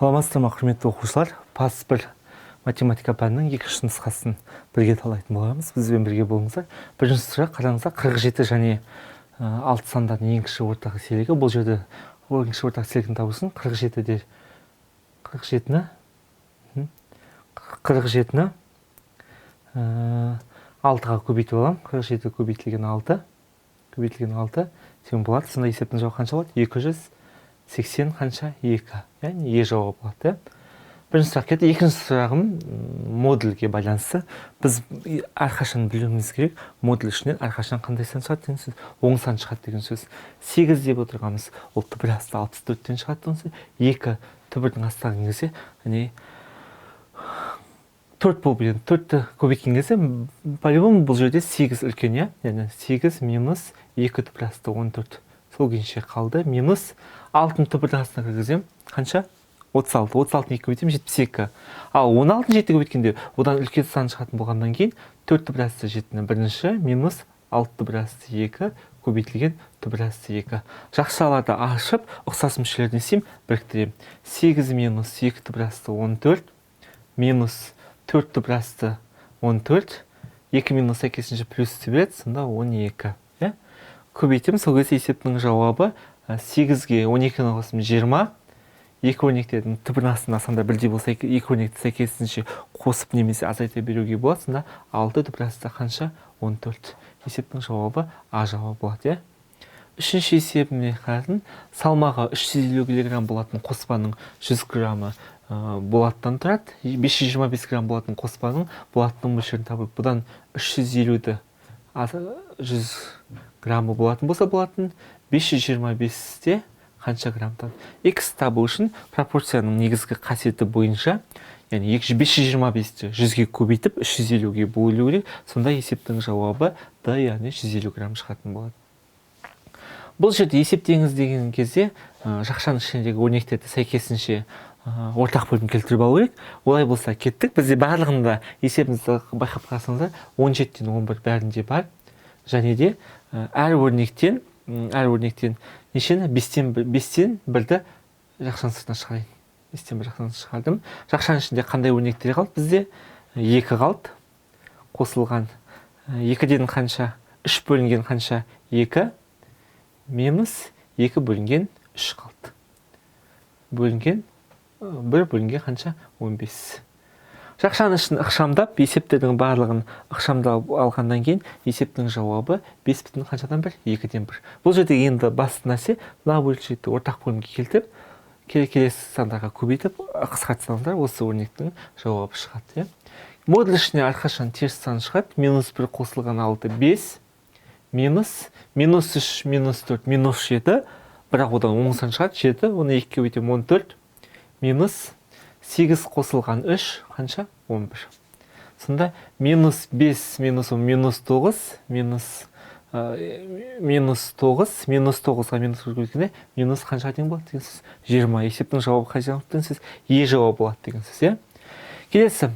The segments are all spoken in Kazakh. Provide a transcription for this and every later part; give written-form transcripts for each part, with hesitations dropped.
Саламатсыздар ма, құрметті оқушылар! ПАС 1 математика пәнінің екінші нұсқасын бірге талдайтын боламыз. Бізбен бірге болыңыздар. Бірінші сұрақ, қараңыздар, 47 және 6 сандардың ең кіші ортақ еселігі. Бұл жерде ең кіші ортақ еселігін табу үшін 47-де 47-ні 47-ні 6-ға көбейтіп аламын. 47 көбейтілген 6 көбейтілген 6 тең болады. Сонда есептің жауабы қанша болады? 280 қанша? 2. Яғни Е жауабы болады, иә? Бірінші сұрақ кетті. Екінші сұрағым модульге байланысты. Біз әрқашан білуіміз керек, модуль ішінен әрқашан қандай сан шығады деген сөз? Оң сан шығады деген сөз. 8 деп отырғанымыз ол түбір асты 64-тен шығады деген сөз. 2 түбірдің астына келген кезде, яғни 4 болып енді 4-ті көбейткен кезде, по-любому бұл жерде 8 үлкен, иә? Яғни 8 минус 2 түбір асты 14 сол күйінше қалды. Минус 6-ны түбірдің астына кіргіземін, қанша? 36. 36-ны 2 көбейтемін, 72. Ал 16-ны 7 көбейткенде одан үлкен сан шығатын болғаннан кейін 4 түбір асты 7-ні бірінші минус 6 түбір асты 2 көбейтілген түбір асты 2. Жақшаларды ашып, ұқсас мүшелерді не істеймін? Біріктіремін. 8 минус 2 түбір асты 14 минус 4 түбір асты 14, 2 минус сәйкесінше плюс береді, сонда 12, иә? Көбейтемін, сол кезде есептің жауабы 8-ге 12-ні қосып 20. Екі өрнектердің түбірінің астында сандар бірдей болса, екі өрнекті сәйкесінше қосып немесе азайта беруге болады. Сонда 6 түбір асты қанша? 14. Есептің жауабы А жауабы болады, иә? Үшінші есебіне қаратын, салмағы 350 килограмм болатын қоспаның 100 граммы болаттан тұрады. 525 грамм болатын қоспаның болаттың мөлшерін табу. Бұдан 350-ді 100 граммы болатын болса, болатын 525-те қанша грамм табады? X табу үшін пропорцияның негізгі қасиеті бойынша, яғни 525-ті 100-ге көбейтіп, 350-ге бөлу керек. Сонда есептің жауабы Д, яғни 150 грамм шығатын болады. Бұл жерде есептеңіз деген кезде жақшаның ішіндегі өрнектерді сәйкесінше ортақ бөлім келтіріп алу керек. Олай болса, кеттік. Бізде барлығында есебімізді байқап қарасаңыздар, 17-тен 11 бәрінде бар. Және де әр өрнектен нешені? Бестен бірді жақшаның сыртына шығарайын. 1/5 жақшаның шығардым. Жақшаның ішінде қандай өрнектер қалды бізде? Екі қалды. Қосылған екіден қанша? Үш бөлінген қанша? Екі. Минус екі бөлінген үш қалды, бөлінген бір бөлінген қанша? 15. Жақшаның ішін ықшамдап, есептердің барлығын ықшамдап алғаннан кейін есептің жауабы бес бүтін қаншадан бір? Екіден бір. Бұл жерде енді басты нәрсе мына бөлшекті ортақ бөлімге келтіріп, келесі сандарға көбейтіп, қысқартсаңыздар, осы өрнектің жауабы шығады, иә? Модуль ішіне әрқашан теріс сан шығады. Минус бір қосылған алты, бес. Минус минус үш, минус төрт, минус жеті, бірақ одан оң сан шығады, жеті. Оны екіге көбейтемін, 14. Минус сегіз қосылған үш қанша? 11. Сонда минус бес минус 10, минус тоғыз. Минус тоғыз, минус тоғызға минус көбейткенде минус қаншаға тең болады деген сөз? 20. Есептің жауабы қай жауап деген сөз? Е жауабы болады деген сөз, иә? Келесі: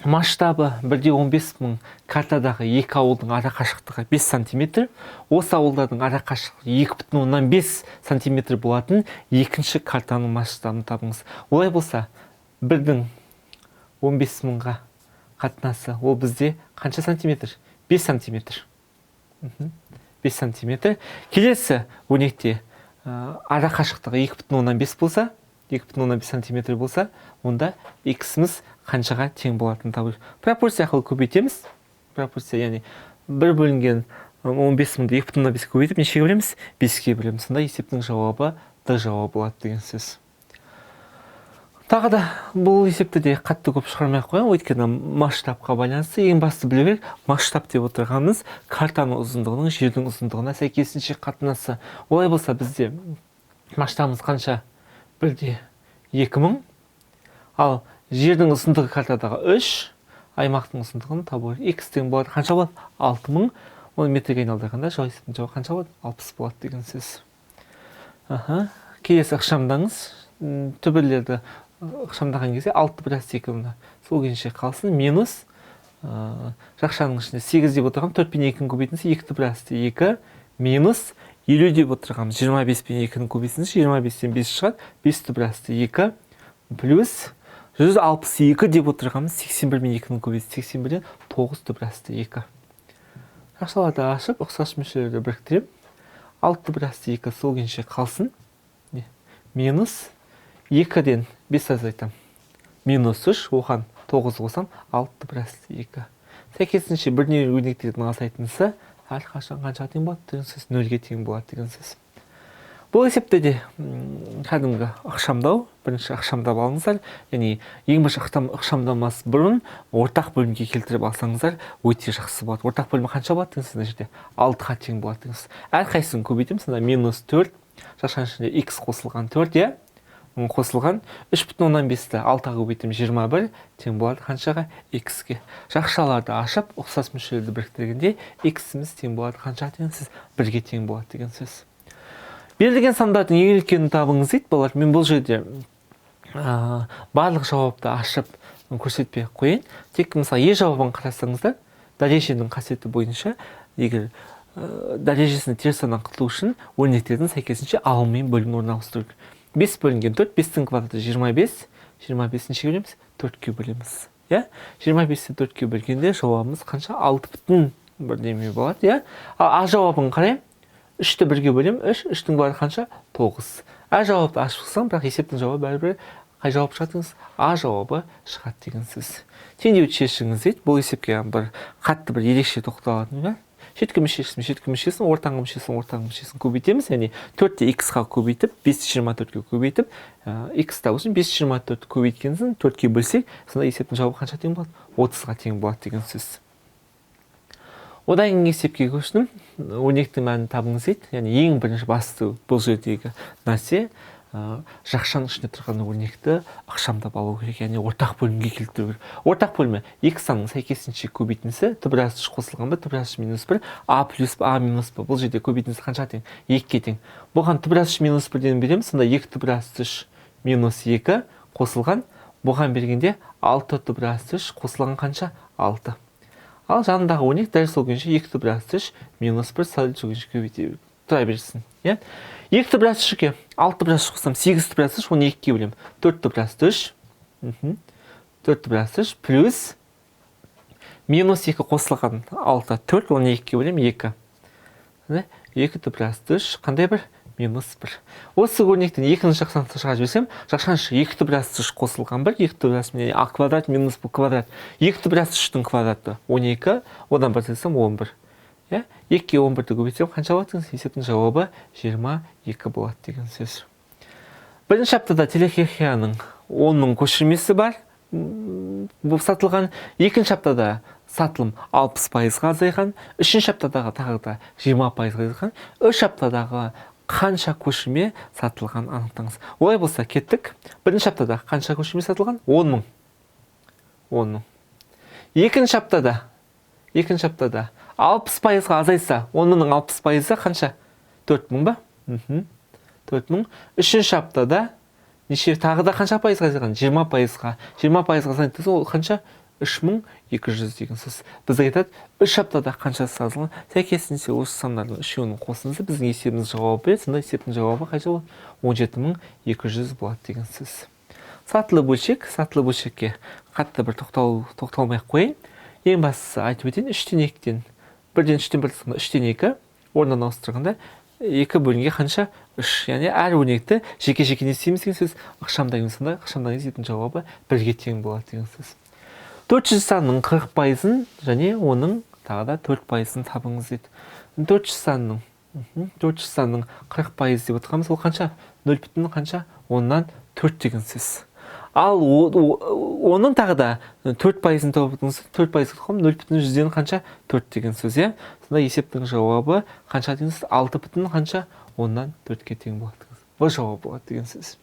масштабы 1,15 мың картадағы екі ауылдың ара қашықтығы 5 сантиметр. Осы ауылдардың ара қашықтығы 2,5 сантиметр болатын екінші картаның масштабын табыңыз. Олай болса, бірдің 15 мыңға қатынасы ол бізде қанша сантиметр? 5 сантиметр. 5 сантиметр. Келесі өрнекте ара қашықтығы 2,5 болса, 2,5 сантиметр болса, онда x-іміз қаншаға тең болатынын табу. Пропорция арқылы көбейтеміз. Пропорция, яғни бір бөлінген 15 мыңды 2,5-ке көбейтіп, нешеге бөлеміз? Беске бөлеміз. Сонда есептің жауабы Д жауабы болады деген сөз. Тағы да бұл есепті де қатты көп шығармай ақ қояйын, өйткені масштабқа байланысты. Ең басты білу керек, масштаб деп отырғанымыз картаның ұзындығының жердің ұзындығына сәйкесінше қатынасы. Олай болса, бізде масштабымыз қанша? 1,2 мың. Ал жердің ұзындығы картадағы үш. Аймақтың ұзындығын табу керек. X тең болады, қанша болады? 6000. Оны метрге айналдырғанда есептің жауабы қанша болады? 60 болады деген сөз. Аха, келесі ықшамдаңыз. Түбірлерді ықшамдаған кезде алты бір екі мына сол күйінше қалсын. Минус жақшаның ішінде сегіз деп отырған төрт пен екіні көбейтіңіз, екі түбір асты екі. Минус 50 деп отырғанымыз 25 пен екіні көбейтсеңіз, 25-тен бес шығады, бес түбір асты екі. Плюс 162 деп отырғанымыз 81 мен 2-нің көбейтісі 81-ден 9 түбір асты 2. Жақшаларды ашып, ұқсас мүшелерді біріктіремін. 6 түбір асты 2 сол күйінше қалсын. Минус 2-ден 5 азайтамын. Минус 3, оған 9 қосам, 6 түбір асты 2. Сәйкесінше бірнеше өрнектердің азайтындысы әрқашан қаншаға тең болады деген сөз, 0-ге тең болады деген сөз. Бұл есепте де кәдімгі ықшамдау, бірінші ықшамдап алыңыздар, яғни ең бірінші ықшамдамас бұрын ортақ бөлімге келтіріп алсаңыздар өте жақсы болады. Ортақ бөлімі қанша болады деген сөз, мына жерде 6-ға тең болады деген сөз. Әрқайсысын көбейтемін, сонда минус 4, жақшаның ішінде х қосылған 4, иә? Қосылған үш бүтін оннан бесті алтыға көбейтемін, жиырма бір тең болады қаншаға? Х-ке. Жақшаларды ашып, ұқсас мүшелерді біріктіргенде х-іміз тең болады қаншаға деген сөз? 1-ге тең болады деген сөз. Берілген сандардың ең үлкенін табыңыз дейді балалар. Мен бұл жерде барлық жауапты ашып көрсетпей ақ қояйын. Тек мысалы е жауабын қарасаңыздар, дәреженің қасиеті бойынша егер дәрежесін теріс саннан құтылу үшін өрнектердің сәйкесінше алым мен бөлімін орнына ауыстыру керек. 5 бөлінген 4, 5-тің квадраты 25, 25-ті нешеге бөлеміз? 4-ке бөлеміз. Иә? 25-ті 4-ке бөлгенде жауабымыз қанша? 6 бүтін бірдеме болады, иә? Ал А жауабын қараймын. 3-ті 1-ге бөлемін, 3, 3-тің квадраты қанша? 9. Әр жауапты ашып шықсам, бірақ есептің жауабы бәрібір қай жауап шығады деңіз? А жауабы шығады деген сөз. Теңдеуді шешіңіз дейді. Бұл есепке бір қатты бір ерекше тоқталатын ба? Шеткі мүшесін, шеткі мүшесін, ортаңғы мүшесін, ортаңғы мүшесін көбейтеміз. Яғни 4-те х-ға көбейтіп, 5-те 24-ке көбейтіп, х табу үшін 5-те 24 көбейткен соң 4-ке бөлсек, сонда есептің жауабы қанша тең болады? 30-ға тең болады деген сөз. Одан кейін есепке көштім. Өрнектің мәнін табыңыз дейді. Яғни ең бірінші басты бұл жердегі нәрсе, жақшаның ішінде тұрған өрнекті ықшамдап алу керек, яғни ортақ бөлімге келтіру керек. Ортақ бөлімі екі санның сәйкесінше көбейтіндісі, түбір асты үш қосылған б, түбір асты үш минус бір, а плюс б, а минус б. Бұл жерде көбейтіндісі қанша тең? 2-ге тең. Бұған түбір асты үш минус бірден береміз, сонда екі түбір асты үш минус екі қосылған, бұған бергенде алты түбір асты үш қосылған қанша? 6. Ал жанындағы өрнек дәл сол күйінше екі түбір асты үш минус бір сол күйінше көбейте тұра берсін. Иә? Екі түбір асты үшке алты түбір асты үш қоссам, сегіз түбір асты үш, оны екіге бөлемін. Төрт түбір асты үш. Төрт түбір асты үш плюс минус екі қосылған алты, төрт, оны екіге бөлемін, екі. Міне, екі түбір асты үш, қандай бір? Минус бір. Осы өрнектен екінші жақшаны шығарып жіберсем, жақшаның іші екі түбір асты үш қосылған бір, екі түбір асты, міне, а квадрат минус б квадрат. Екі түбір асты үштің квадраты 12, одан бір салсам 11. Иә? Екіге он бірді көбейтсем қанша болады деген сөз? Есептің жауабы 22 болады деген сөз. Бірінші аптада телехикаяның 10 мың көшірмесі бар, болып сатылған. Екінші аптада сатылым алпыс пайызға азайған. Үшінші аптадағы тағы да жиырма пайызға азайған. Үш аптадағы қанша көшірме сатылған анықтаңыз. Олай болса кеттік. Бірінші аптада қанша көшірме сатылған? 10 мың. 10 мың. Екінші аптада алпыс пайызға азайса, он мыңның алпыс пайызы қанша? 4 мың ба? 4 мың. Үшінші аптада неше, тағы да қанша пайызға азайған? Жиырма пайызға. Жиырма пайызға азайған ол қанша? 3200 деген сөз. Бізге айтады, үш аптада қанша сатылған? Сәйкесінше осы сандардың үшеуінің қосындысы біздің есебіміз жауап береді. Сонда есептің жауабы қанша болады? 17200 болады деген сөз. Сатылы бөлшек, сатылы бөлшекке қатты бір тоқталмай ақ қояйын. Ең бастысы айтып өтейін, үштен екіден, бірден үштен бір, сонда үштен екі, орнынан ауыстырғанда екі бөлінген қанша? 3. Яғни әр өрнекті жеке-жеке не істейміз деген сөз, ықшамдаймыз. Сонда ықшамдаған есептің жауабы бірге тең болады деген сөз. 400 санның қырық пайызын және оның тағы да төрт пайызын табыңыз дейді. 400 санның қырық пайыз деп отырғанымыз ол қанша? Нөл бүтін қанша? Оннан төрт деген сөз. Ал оның тағы да төрт пайызын тауып отырыңыз, төрт пайыз тұқым нөл бүтін жүзден қанша? 4 деген сөз, иә? Сонда есептің жауабы қанша деген сөз? Алты бүтін қанша? Оннан төртке тең болады деген сөз. Бұл жауап болады деген сөз.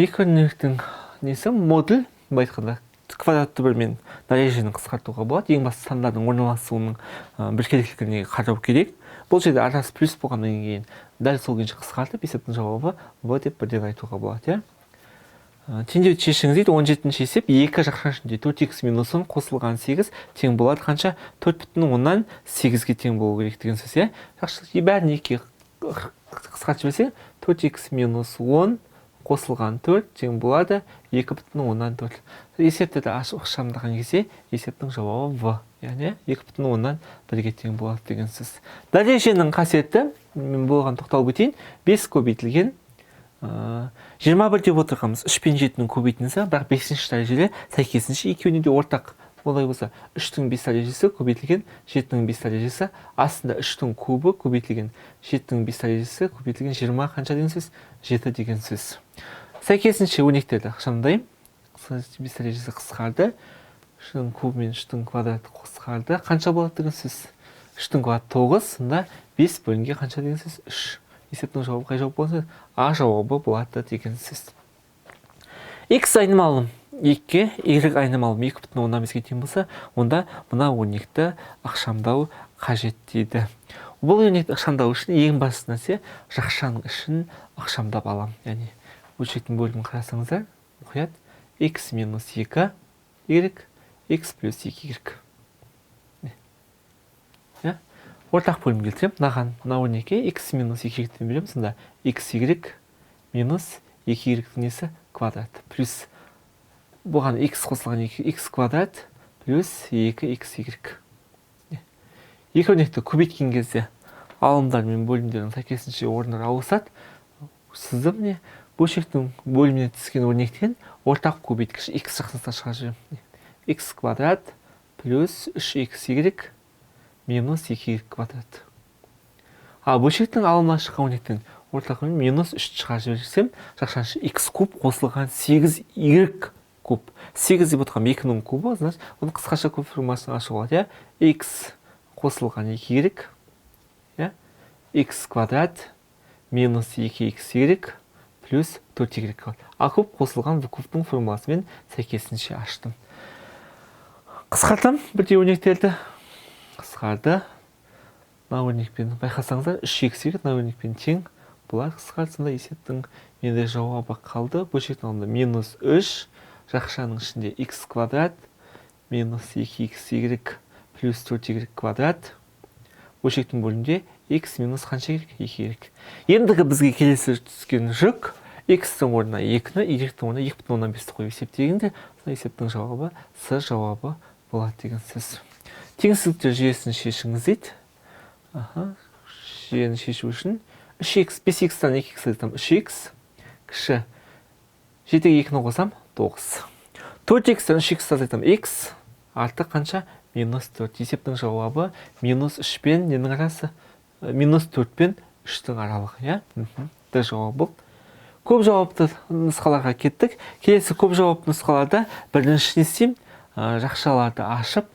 Екі өрнектің несі? Модуль, былай айтқанда, квадрат түбірмен дәрежені қысқартуға болады. Ең басты сандардың орналасуының біркелкілігіне қарау керек. Бұл жерде арасы плюс болғаннан кейін дәл сол күйінше қысқартып, есептің жауабы В деп бірден айтуға болады, иә? Теңдеуді шешіңіз дейді. Он жетінші есеп. Екі жақшаның ішінде төрт икс минус он қосылған сегіз тең болады қанша? Төрт бүтін оннан сегізге тең болу керек деген сөз, иә? Жақсы, бәрін екіге қысқартып жіберсең, төрт икс минус он қосылған қосылған 4 тең болады 2,4. Есепті ашып ықшамдаған кезде есептің жауабы В, яғни 2,1-ге тең болады деген сөз. Дәреженің қасиеті, мен болған тоқталып өтейін, 5 көбейтілген 21 деп отырғанбыз, 3 пен 7-нің көбейтіндісі, бірақ 5-ші дәрежеде сәйкесінше екеуіне де ортақ. Олай болса, 3-тің 5 дәрежесі көбейтілген 7-нің 5 дәрежесі, астында 3-тің кубы көбейтілген 7-нің 5 дәрежесі көбейтілген 20 қанша деген сөз? 7 деген сөз. Сәйкесінше өрнектерді ықшамдаймын. 5 дәрежесі қысқарды. 3-тің кубы мен 3-тің квадраты қысқарды. Қанша болады деген сөз? 3-тің квадраты 9, сонда 5 бөлінген қанша деген сөз? 3. Есептің жауабы қай жауап болады? А жауабы болады деген сөз. X айнымалым 2-ге, Y айнымалым 2,5-ге тең болса, онда мына өрнекті ықшамдау қажет дейді. Бұл өрнекті ықшамдау үшін ең басты нәрсе жақшаның ішін ықшамдап аламын. Яғни бөлшектің бөлімін қарасаңыздар, мұқият x минус 2 y, x плюс 2 y. Иә? Ортақ бөлім келтіремін. Мынаған, мына өрнекке x минус 2 y-тен беремін, сонда x y минус 2 y-тің несі квадрат плюс бұған x қосылған 2 x квадрат плюс 2 x y. Екі өрнекті көбейткен кезде алымдар мен бөлімдердің сәйкесінше орындары ауысады. Сызды міне бөлшектің бөліміне түскен өрнектен ортақ көбейткіш x жақшасына шығарып жіберемін. X квадрат плюс 3xy минус 2y квадрат. Ал бөлшектің алымынан шыққан өрнектен ортақ минус 3 шығарып жіберсем, жақшаның x куб қосылған 8y куб. 8 деп отырған 2-нің кубы, значит, оны қысқаша куб формасын ашуға болады, иә? X қосылған 2y, иә? X квадрат минус 2xy плюс 4y квадрат. А куб қосылған в кубтың формуласымен сәйкесінше аштым. Қысқартам бірдей өрнектерді. Қысқарды. Мына өрнекпен байқасаңыздар, 3xy мына өрнекпен тең. Бұлар қысқарды, сонда есептің менде жауабы қалды. Бөлшектің алдында минус 3, жақшаның ішінде x квадрат минус 2xy плюс 4y квадрат. Бөлшектің бөлімінде x минус қанша керек? 2 керек. Ендігі бізге келесі түскен жүк x-тің орнына 2-ні, y-тің орнына 2,5-ті қойып есептегенде, сонда есептің жауабы с жауабы болады деген сөз. Теңсіздіктер жүйесін шешіңіз дейді. Аха, жүйені шешу үшін 3x, 5x-тан 2x азайтамын, 3x кіші 7-ге 2-ні қосам, 9. 4x-тан 3x азайтамын, x артық қанша? Минус 4. Есептің жауабы минус 3 пен ненің арасы? Минус 4 пен 3-тің аралығы, иә? Д жауабы бұл. Көп жауапты нұсқаларға кеттік. Келесі көп жауапты нұсқаларда бірінші не істеймін? Жақшаларды ашып,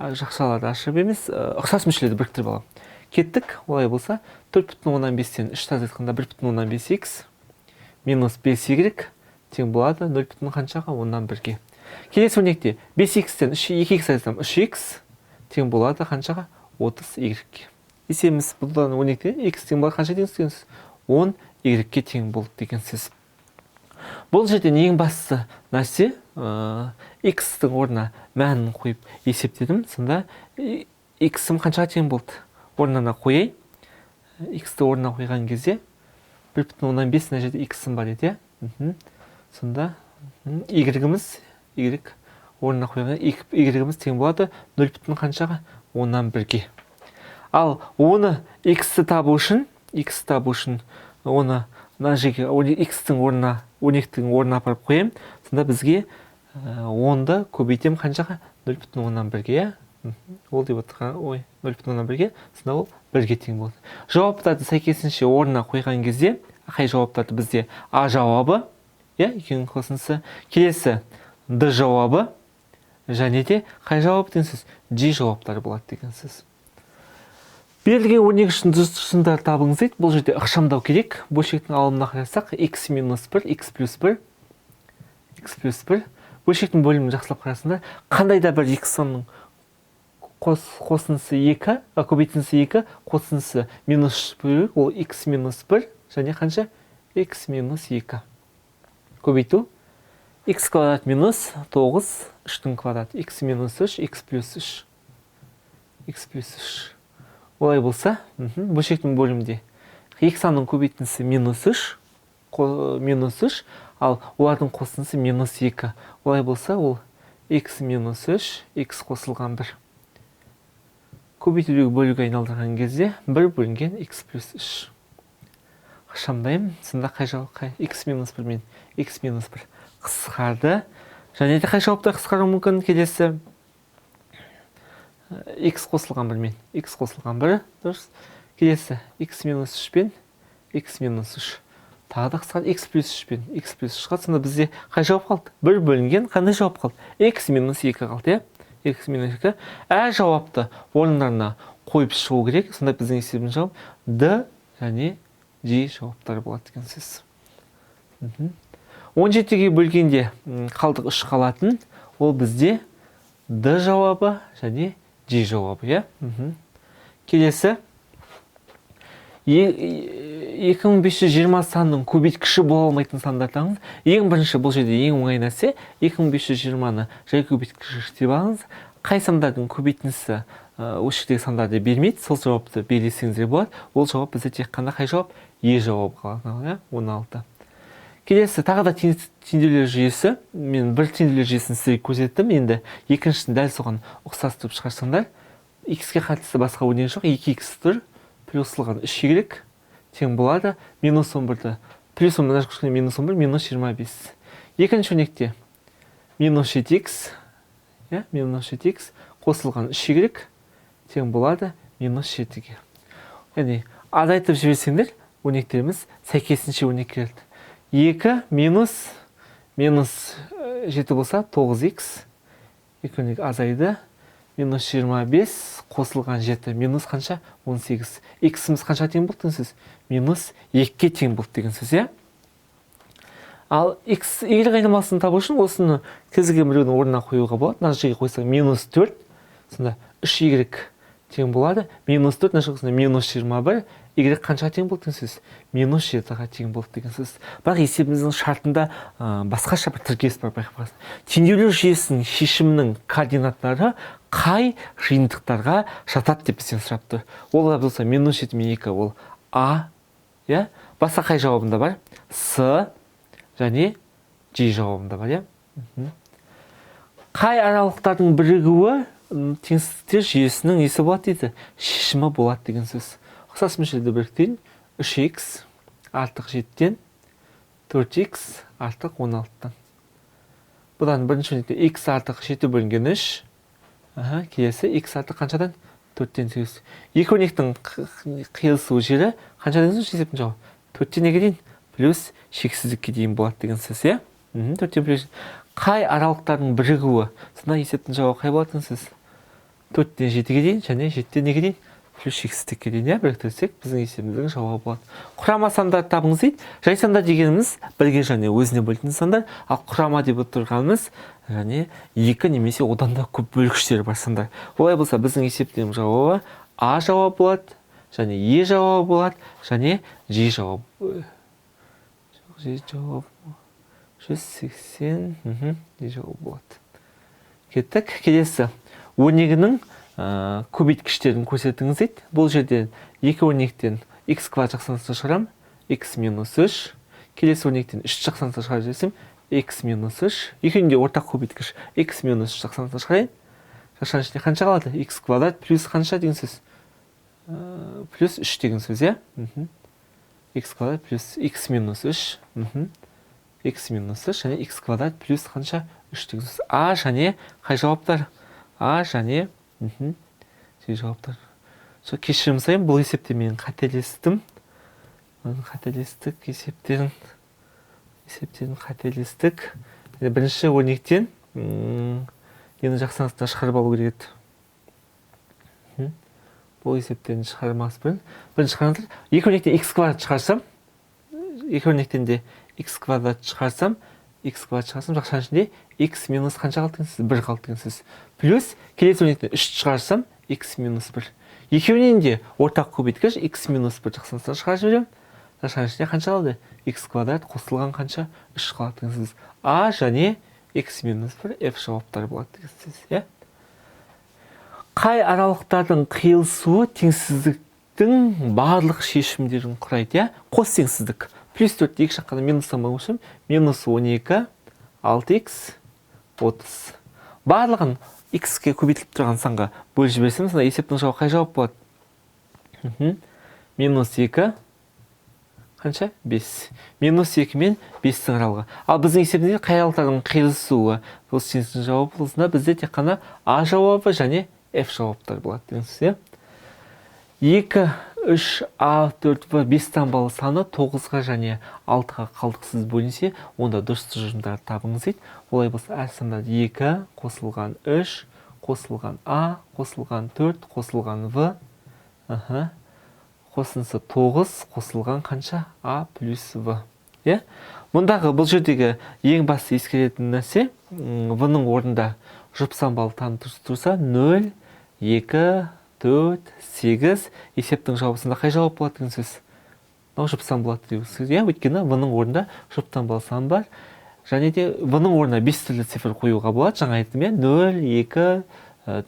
жақшаларды ашып емес, ұқсас мүшелерді біріктіріп аламын. Кеттік, олай болса, 4,5-тен 3 азайтқанда 1,5 x минус 5 y тең болады 0 бүтін қаншаға? 1-ге. Келесі өрнекте 5x-тен 2x азайтсам 3x тең болады қаншаға? 30 y-ге. Есебіміз бұдан өрнекте x тең болады қанша деген сөз? 10 y-ге тең болды деген сөз. Бұл жерден ең бастысы нәрсе x-тің орнына мәнін қойып есептедім. Сонда x-ім қаншаға тең болды? Орнына қояйын. X-ті орнына қойған кезде 1,5 мына жерде x-ім бар еді, иә? Сонда y-іміз, y орнына қойған y-іміз тең болады 0 бүтін қаншаға? 1-ге. Ал оны x-ті табу үшін, x табу үшін оны мына жерге x-тің орнына, 12-тің орнына апарып қоямын. Сонда бізге 10-ды көбейтемін қаншаға? 0,1-ге, иә? Ол деп отырған, ой, 0,1-ге, сонда ол 1-ге тең болады. Жауаптарды сәйкесінше орнына қойған кезде, қай жауаптарды бізде А жауабы, иә, екеуінің қосындысы, келесі Д жауабы және де қай жауап деген сөз? Д жауаптары болады деген сөз. Берілген өрнек үшін дұрыс шындарды табыңыз дейді. Бұл жерде ықшамдау керек. Бөлшектің алымына қарасақ, x минус 1, x плюс 1, x плюс 1. Бөлшектің бөлімін жақсылап қарасаңдар, қандай да бір x санның қосындысы 2, көбейтіндісі 2, қосындысы минус 1, ол x минус 1 және қанша? X минус 2. Көбейту x квадрат минус 9, 3-тің квадраты, x минус 3, x плюс 3. X плюс 3. Олай болса, бөлшектің бөлімінде екі санның көбейтіндісі минус 3, минус 3, ал олардың қосындысы минус 2. Олай болса, ол x минус 3, x қосылған 1. Көбейтудегі бөлуге айналдырған кезде 1 бөлінген x плюс 3. Ықшамдаймын. Сонда қай жауап? Қай? X минус 1 мен x минус 1 қысқарды. Және де қай жауаптар қысқаруы мүмкін? Келесі x қосылған 1 мен x қосылған 1, дұрыс. Келесі x минус 3 пен x минус 3. Тағы да қысқарды. X плюс 3 пен x плюс 3 қалды. Сонда бізде қай жауап қалды? 1 бөлінген қандай жауап қалды? X минус 2 қалды, иә? X минус 2. Әр жауапты орындарына қойып шығу керек. Сонда біздің есебіміз жауап D және G жауаптары болады деген сөз. 17-ге бөлгенде қалдық 3 қалатын, ол бізде D жауабы және G жауабы, иә? Келесі 2520 санның көбейткіші бола алмайтын сандар табыңыз. Ең бірінші бұл жерде ең оңай нәрсе 2520-ны жай көбейткіш деп алыңыз. Қай сандардың көбейтіндісі осы жердегі сандарды бермейді, сол жауапты белгілесеңіздер болады. Ол жауап бізде тек қана қай жауап? Е жауабы қалады, иә? 16. Келесі тағы да теңдеулер жүйесі. Мен бір теңдеулер жүйесін сіздерге көрсеттім. Енді екіншісін дәл соған ұқсастырып шығарсаңдар, x-ке қатысты басқа өрнек жоқ. 2x тұр, плюсылған 3y тең болады минус 11-ді плюс 11 мына жаққа минус 11 минус 25. Екінші өрнекте минус 7x, иә, минус 7x қосылған 3y тең болады минус 7-ге. Яғни азайтып жіберсеңдер, өрнектеріміз сәйкесінше өрнек келеді. 2 минус минус 7 болса 9x, екі өрнек азайды, минус 25 қосылған 7 минус қанша? 18. X-іміз қанша тең болды деген сөз? Минус 2-ге тең болды деген сөз, иә? Ал x, y айнымалысын табу үшін осыны кез келген біреудің орнына қоюға болады. Мына жерге қойсақ, минус 4, сонда 3y тең болады минус 4, мына жаққа минус 21, y қаншаға тең болды деген сөз? Минус 7-ға тең болды деген сөз. Бірақ есебіміздің шартында басқаша бір тіркес бар, байқап қаласың. Теңдеулер жүйесінің шешімінің координаттары қай жиынтықтарға жатады деп бізден сұрап тұр. Ол болса минус 7 мен 2, ол А, иә? Басқа қай жауабында бар? С және Ж жауабында бар, иә? Қай аралықтардың бірігуі теңсіздіктер жүйесінің несі болады дейді? Шешімі болады деген сөз. Ұқсас мөлшерде біріктірейін. 3x артық 7-ден, 4x артық 16-дан. Бұдан бірінші өрнекте x артық 7 бөлінген 3. Аха, келесі x артық қаншадан? 4-тен 8. Екі өрнектің қиылысу жері қанша деген сөз? Есептің жауабы 4-тен неге дейін? Плюс шексіздікке дейін болады деген сөз, иә? 4-тен плюс. Қай аралықтардың бірігуі? Сонда есептің жауабы қай болады деген сөз? 4-тен 7-ге дейін және 7-тен неге дейін? Плюс шексіздікке дейін, иә? Біріктірсек, біздің есебіміздің жауабы болады. Құрама сандарды табыңыз дейді. Жай сандар дегеніміз бірге және өзіне бөлінетін сандар, ал құрама деп отырғанымыз және екі немесе одан да көп бөлгіштері бар сандар. Олай болса, біздің есептің жауабы А жауабы болады және Е жауабы болады және Ж жауабы. Ж жауабы 180, Ж жауабы болады. Кеттік. Келесі өрнегінің көбейткіштерін көрсетіңіз дейді. Бұл жерде екі өрнектен x квадрат жақшасын шығарамын, x минус 3. Келесі өрнектен 3 жақшасын шығарып жіберсем, x минус 3. Екеуінде ортақ көбейткіш x минус 3 жақшасын шығарайын. Жақшаның ішінде қанша қалады? X квадрат плюс қанша деген сөз? Плюс 3 деген сөз, иә? X квадрат плюс x минус 3. X минус 3 және x квадрат плюс қанша? 3 деген сөз. А және қай жауаптар? А және жауаптар. Сол, кешірім сұраймын, бұл есепте мен қателестім. Қателестік, есептен қателестік. Бірінші өрнектен нені жақшасын шығарып алу керек еді. Бұл есептен шығармас бұрын бірінші қараңыздар: екі өрнектен x квадрат шығарсам, екі өрнектен де x квадрат шығарсам, x квадрат шығарсам, жақшаның ішінде x минус қанша қалды деген сөз? Бір қалды деген сөз. Плюс келесі өрнектен үш шығарсам, x минус бір. Екеуінен де ортақ көбейткіш x минус бір жақшасын шығарып жіберемін. Жақшаның ішінде қанша қалды? X квадрат қосылған қанша? Үш қалады деген сөз. А және x минус бір, f жауаптары болады деген сөз, иә? Қай аралықтардың қиылысуы теңсіздіктің барлық шешімдерін құрайды, иә? Қос теңсіздік. Плюс 4 екі жаққа да минустан бөлсем, минус 12, 6х, 30. Барлығын х-ке көбейтіліп тұрған санға бөліп жіберсем, сонда есептің жауабы қай жауап болады? Минус 2, қанша? 5. Минус 2 мен 5-тің аралығы. Ал біздің есебімізде қай аралықтардың қиылысуы? Бұл синустың жауабы болсында бізде тек қана А жауабы және F жауаптар болады деген сөз, иә? 2, 3, А, 4, В, 5 таңбалы саны 9-ға және 6-ға қалдықсыз бөлінсе, онда дұрыс тұжырымдарды табыңыз дейді. Олай болса, әр сандар 2 қосылған 3, қосылған А, қосылған 4, қосылған В, қосындысы 9 қосылған қанша? А плюс В. Иә? Мұндағы бұл жердегі ең басты ескеретін нәрсе, В-ның орнында жұп санбалы тұрса 0, 2, 4, 8, есептің жауабы сонда қай жауап болады деген сөз? Мынау жұп сан болады деген сөз, иә? Өйткені В-ның орнында жұп таңбалы сан бар. Және де В-ның орнына 5 түрлі цифр қоюға болады. Жаңа айттым, иә? 0, 2,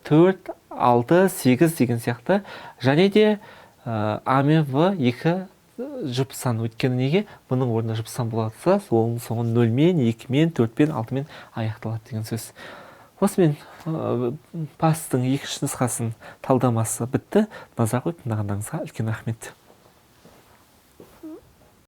4, 6, 8 деген сияқты. Және де А мен В екі жұп сан. Өйткені неге? Бұның орнына жұп сан болса, оның соңы 0-мен, 2-мен, 4-пен, 6-мен аяқталады деген сөз. Осымен ПАС-тың екінші нұсқасының талдамасы бітті. Назар қойып тыңдағандарыңызға үлкен рахмет.